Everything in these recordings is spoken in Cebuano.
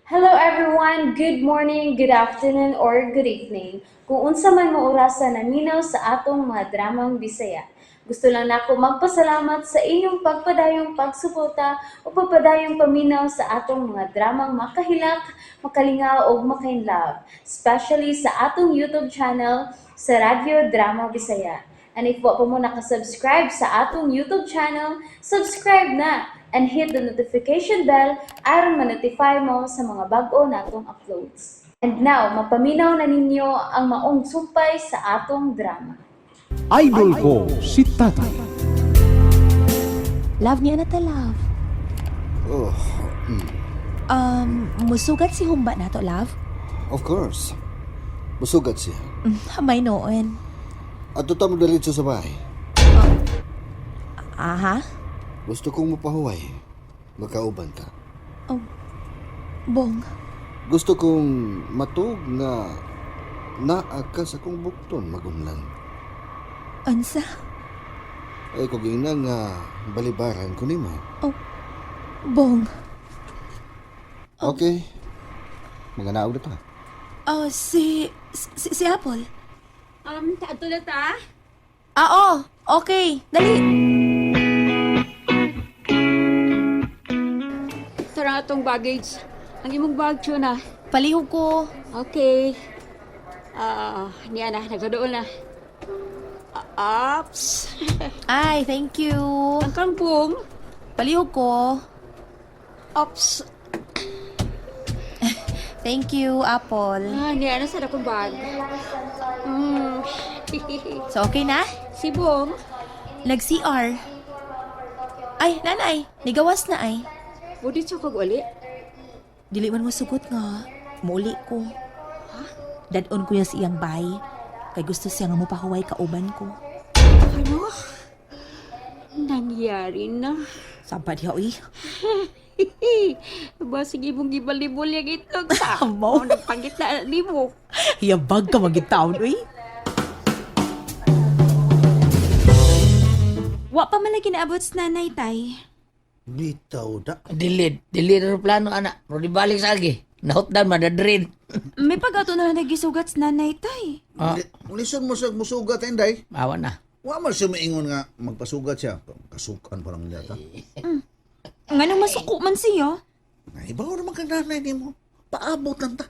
Hello everyone! Good morning, good afternoon, or good evening. Kung unsa man mo orasa naminaw sa atong mga dramang Bisaya. Gusto lang nako magpasalamat sa inyong pagpadayong pagsuporta o pagpadayong paminaw sa atong mga dramang makahilak, makalingaw ug makainlove, especially sa atong YouTube channel sa Radyo Drama Bisaya. And if wa pa mo nakasubscribe sa atong YouTube channel, subscribe na and hit the notification bell aron ma-notify mo sa mga bag-o natong uploads. And now, mapaminaw na ninyo ang maong sumpay sa atong drama. Idol ko si Tatay. Love niya na ta, love. Oh, Musugat si Humba na to, love. Of course. Musugat siya. May noon. At ta mo diretso sa bahay. Aha. Gusto kong mapahuway. Magkauban ka. Oh, Bong. Gusto kong matug nga naa ka sa kong bukton magunlan. Unsa? Ay kung nga nga balibaran ko nimo. Oh, Bong. Okay. Mga naog na ta. Oh, si Apple. Ato na ta? Ah, oh. Okay. Dali. Tara atong baggage. Ang imong bag, Chuna. Palihog ko. Okay. Ah, niya na, nagdoon na. Ah, ups. Ay, thank you. Ang kang boom. Palihog ko. Ups. Thank you, Apple. Ah, niya na sa akong bag. So, okay na? Si Bong, Nag-CR. Ay, nanay. Nigawas na ay. budi siya kag uli. Dili man mo sugot nga. Muuli ko. Dadon ko niya sa iyang bay. Kay gusto siya nga mopahuway kauban ko. Ano? Nangyari na. Saba diha uy. Basig imong gibalibol yung itlog sa. Amo. O, nagpangitna nimo. Yabag ka magitaon uy. Wa pa man lagi naabot sa nanay, tay. Bitaw da. Delete. Delete ang plano, anak. Pero di balik sa agi. Nahutdan, madadrin. May pag-ato na lang nagisugat sa nanay, tay. Ah. Lison mo sa musugat, Inday. Awa na. Wa man siya maingon nga magpasugat siya. Kasukan pa lang niya ta. Nganong masuko man siya? Naibaw naman kang nanay nimo. Paabot lang ta.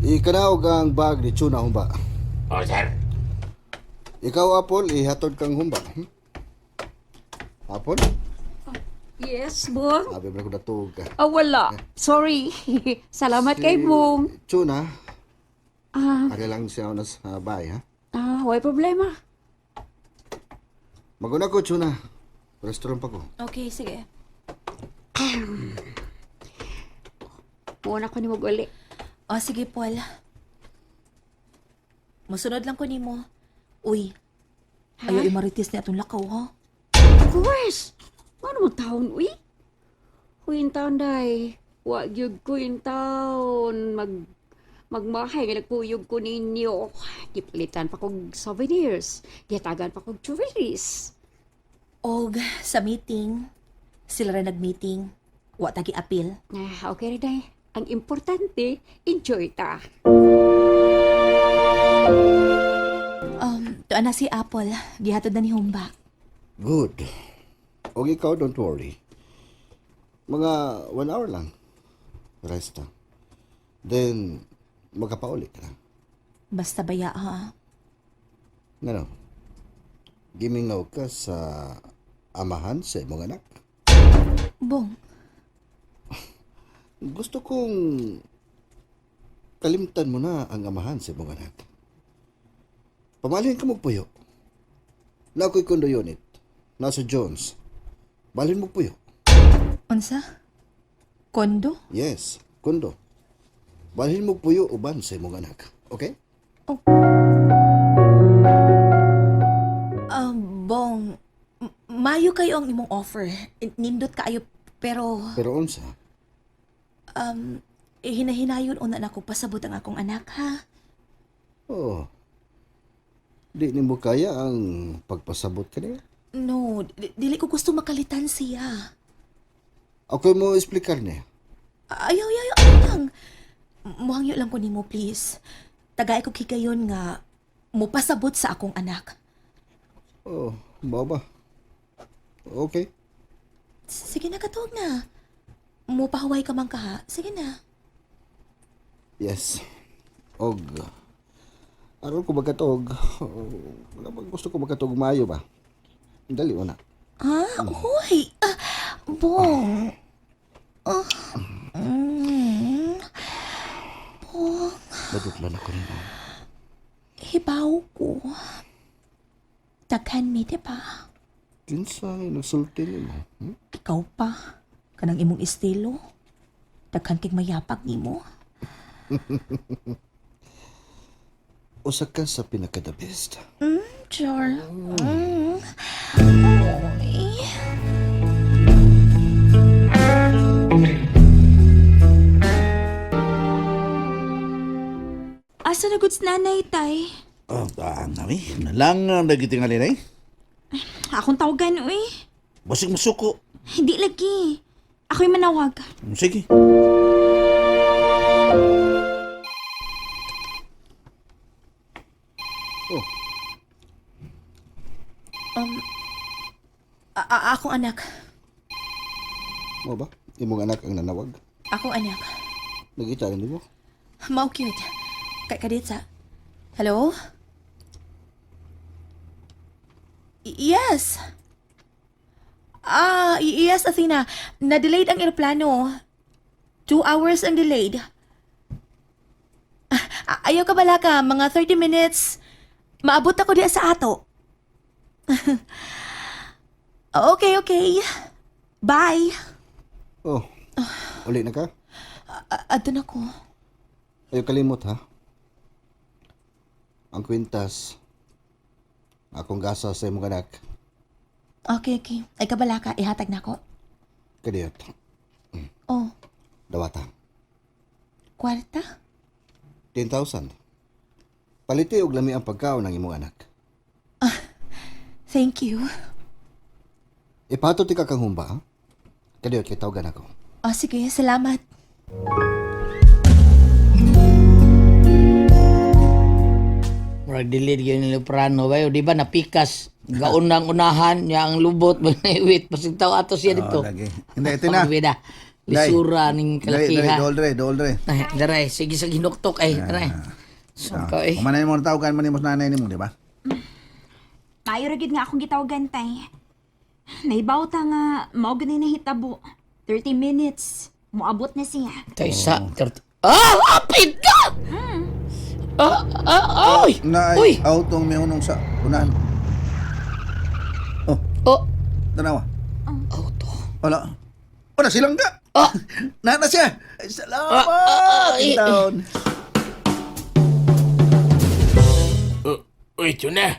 Ikanaog ang bag ni Chuna Humba. Oh, sir. Ikaw, Apple, ihatod kang humba. Apple? Yes, Bong. Abi mo na ko datog ka. Ah, wala. Sorry. Salamat kay Bong. Chuna, Ah, ari lang siya na sa bahay, ha? ah, way problema. Maguna ko, Chuna. Restaurant pa ko. Okay, sige. Muna ko ni uli. O sige, Paul. Musunod lang ko nimo. Uy. Ayaw imaritis ni atong lakaw, ha? Of course. Ano man taon, uy? Uy, in taon, day. Wa gyud ko in taon. Magmahay nga nagpuyog ko ninyo. Gipalitan pa kog souvenirs. Gihatagan pa kog jewelries. Og sa meeting, sila ra nag-meeting. Wa tagi apil. Ah, okay ra, day. Ang importante, enjoy ta. Tuan na si Apple. Gihatod na ni Humba. Good. O ikaw, don't worry. Mga 1 hour lang. Resta. Then, magkapauli ka na. Basta baya, ha? Ngano? Gimingaw ka sa amahan sa imong anak? Bong, Gusto kong kalimtan mo na ang amahan sa imong anak. Pamalhin ka magpuyo. Na ako'y condo unit. Nasa Jones. Balhin mo puyo. Unsa? Kondo? Yes, kondo. Balhin mo puyo uban sa imong anak. Okay? Bong, mayo kayo ang imong offer. Nindot kaayo pero Pero unsa? eh, hinahinayon una na ko pasabot ang akong anak ha. Oh. Di nimo kaya ang pagpasabot kaniya? No, dili ko gusto makalitan siya. Ako mo explicar niya. Ayaw, ayaw, ayaw lang. Muhangyo lang ko nimo, please. Tagay ko kikayon nga mupasabot sa akong anak. Oh, mao ba? Okay. Sige na, katuog na. Mupahuway ka man ka ha. Sige na. Yes. Og aron ko magkatuog. Oh, wala bang gusto ko magkatuog maayo ba? Dali na. Ha? Hoy! Ah, Bong! Ah. Bong, Nadutlan ako nimo. hibaw ko. Daghan mi, di ba? Kinsay nagsulti nimo? Hmm? Ikaw pa. Kanang imong estilo. Daghan kay mayapag nimo. Usa ka sa pinaka the best. Char. Oy. Asa na goods nanay, tay? Oh, ang nami. Nalang ang nagitingali na eh. Akong tawagan, uy. Basig masuko. Hindi lagi. Ako'y manawag. Sige. Oh, Akong anak. mo ba? Imong anak ang nanawag. Akong anak. Nagita na nimo? Mao cute. Kay kaditsa. Hello? Yes. Ah, yes, Athena. Na-delayed ang eroplano. 2 hours ang delayed. Ah, ayaw ka bala ka, mga 30 minutes. Maabot ako diya sa ato. Okay, okay. Bye. Oh. Uli na ka? Adto na ko. Ayaw kalimot ha. Ang kwintas. Akong gasa sa imong anak. Okay, okay. Ay kabala ka, ihatag na ko. Kadiyot. Oh, Dawata. kwarta? 10,000. Paliti og lami ang pagkaon ng imong anak. Thank you. Ipato ti ka kang humba, ha? Kadiyot kay tawagan ako. Oh, sige, salamat. Murag dili gyud ni Luprano ba di ba napikas gaunang unahan niya ang lubot manaiwit pasig taw ato siya dito. Oh, lagi. Hindi, ito na. Pangbida. Day. Lisura ning Dali, dali, kalakiha. doldre, doldre. Ay, daray, sige sa ginuktok ay, daray. So, ka eh. Kumanay mo na tawagan man nimo sa nanay nimo, di ba? Maayo ra gyud nga akong gitawagan, tay. Naibaw ta nga mao gani nahitabo. 30 minutes. Moabot na siya. Tay sa 30. Ah, apit ka! Ah, ah, ay! Na Uy! ay autong mihunong sa unahan. Oh, Oh, tanawa. auto. Wala. Wala silang ka. Ah! Na na siya. Ay, salamat. Ah, ah, ah, eh, Taon. Uy, ito na.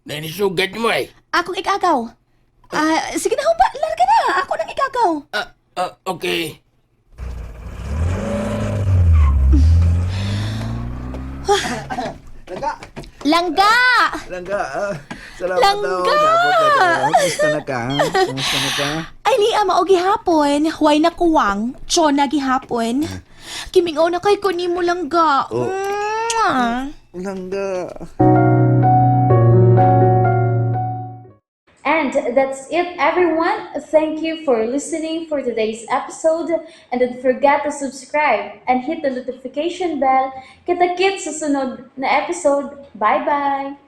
Nanisugad mo eh. Akong ikagaw. Ah, sige na, humba. Larga na. Ako nang ikagaw. Ah, ah, okay. Langga. Langga! Langga. Ah, salamat Langga! daw. Dapat na ka. Kumusta na ka? Kumusta na ka? Ay, ni ama o gihapon. Huway na kuwang. Chona gihapon. Kimingaw na kay ko nimo langga. Oh. Mwah! Langga. And that's it, everyone. Thank you for listening for today's episode. And don't forget to subscribe and hit the notification bell. Kita-kits sa sunod na episode. Bye-bye!